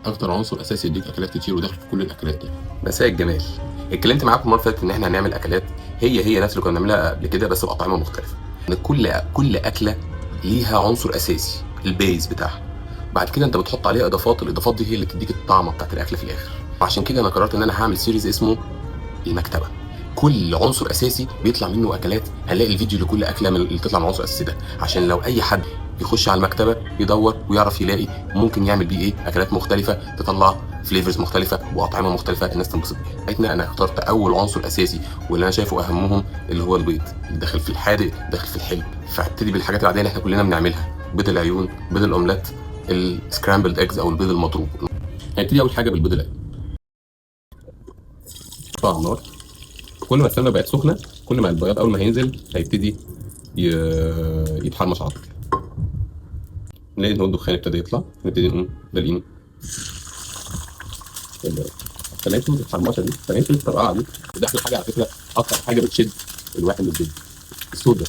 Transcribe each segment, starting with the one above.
اكتر عنصر اساسي يديك اكلات كتير وداخل في كل الاكلات دي. مساء الجمال. اتكلمت معاكم المرة اللي فاتت ان احنا هنعمل اكلات هي نفس اللي كنا بنعملها قبل كده بس باطعمه مختلفة. ان كل اكله ليها عنصر اساسي، ال base بتاعها. بعد كده انت بتحط عليها اضافات، الاضافات دي هي اللي بتديك الطعمه بتاعت الاكلة في الاخر. وعشان كده انا قررت ان انا هعمل series اسمه المكتبة. كل عنصر اساسي بيطلع منه اكلات، هنلاقي الفيديو لكل اكله من اللي تطلع من عنصر اساسي ده، عشان لو اي حد يخش على المكتبة يدور ويعرف يلاقي ممكن يعمل بيه ايه اكلات مختلفة تطلع flavors مختلفة واطعمه مختلفة الناس تنبسط بيها. بتاعتنا انا اخترت اول عنصر اساسي واللي انا شايفه اهمهم اللي هو البيض، اللي داخل في الحادق داخل في الحلو. فهبتدي بالحاجات العادية اللي احنا كلنا بنعملها، بيض العيون، بيض الاومليت، ال scrambled eggs او البيض المضروب. هنبتدي اول حاجة بالبيض العيون. على النار، كل ما السمنة بقت سخنة كل ما البياض اول ما هينزل هيبتدي يتحرمش على طول. نلاقي ان هو الدخان ابتدى يطلع، نبتدي نقوم دالقينه. سمعتوا الحرمشه دي؟ سمعتوا الطرقعه دي؟ وده احلى حاجة على فكرة، اكتر حاجة بتشد الواحد من البيض الصوت ده.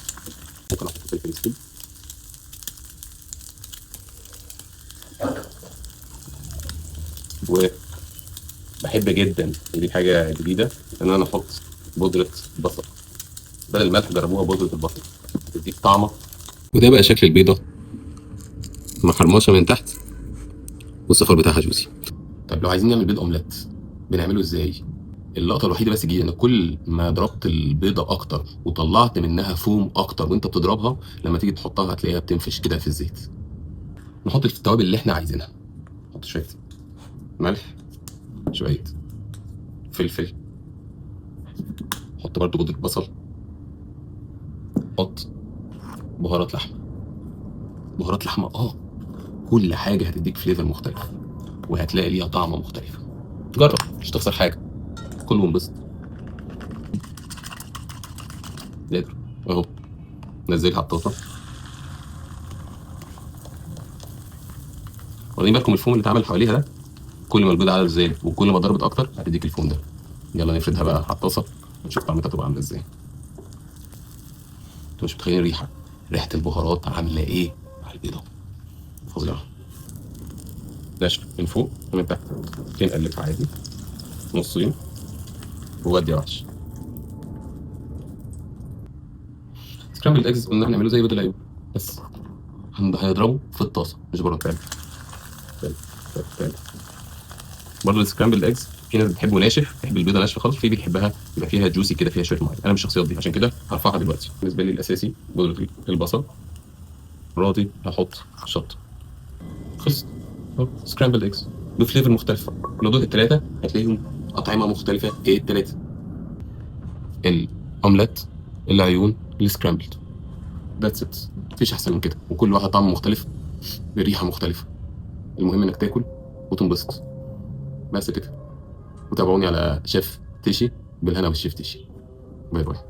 ممكن احط فلفل اسود، وبحب جدا ودي حاجة جديدة ان انا احط بودره بصل بدل الملح. جربوها بودره البصل تديك طعمه. وده بقى شكل البيضة محرمشه من تحت والصفار بتاعها juicy. طب لو عايزين نعمل بيض اومليت بنعمله ازاي؟ اللقطة الوحيدة بس الجديدة ان كل ما ضربت البيضة اكتر وطلعت منها فوم اكتر وانت بتضربها، لما تيجي تحطها هتلاقيها بتنفش كده في الزيت. نحط التوابل اللي احنا عايزينها، نحط شوية ملح، شوية فلفل، نحط برضو بودره بصل، نحط بهارات لحمه. بهارات لحمه كل حاجة هتديك flavor مختلف وهتلاقي ليها طعم مختلف. جرب، مش هتخسر حاجة، كل وانبسط. قادر اهو، نزلها على الطاسه. واخدين بالكم الفوم اللي اتعمل حواليها ده؟ كل ما البيضة عدد زاد وكل ما ضربت اكتر هتديك الفوم ده. يلا نفردها بقى على الطاسه ونشوف طعمتها تبقى عامله ازاي. انتوا مش متخيلين ريحه البهارات عامله ايه على البيضة، فظيعة. ناشفة من فوق ومن تحت، نقلبها عادي نصين وودي يا وحش. scrambled eggs قلنا هنعمله زي بيض العيون بس هنضربه في الطاسه مش بره البان. برضه ال scrambled eggs في ناس بتحبه ناشف، بتحب البيضة ناشفة خالص، في بيحبها يبقى فيها juicy كده، فيها شوية مية. انا مش الشخصيات دي، عشان كده هرفعها دلوقتي. بالنسبة لي الاساسي بودره البصل، راضي هحط شطه. خلصت scrambled eggs ب flavor مختلف. لو دوت الثلاثة هتلاقيهم اطعمه مختلفة. ايه الثلاثة؟ الاومليت، العيون، ال scrambled. that's it، مفيش احسن من كده. وكل واحدة طعم مختلف بريحه مختلفة. المهم انك تاكل وتنبسط بس كده. وتابعوني على شيف تيشي، بالهنا والشيف تيشي. bye bye.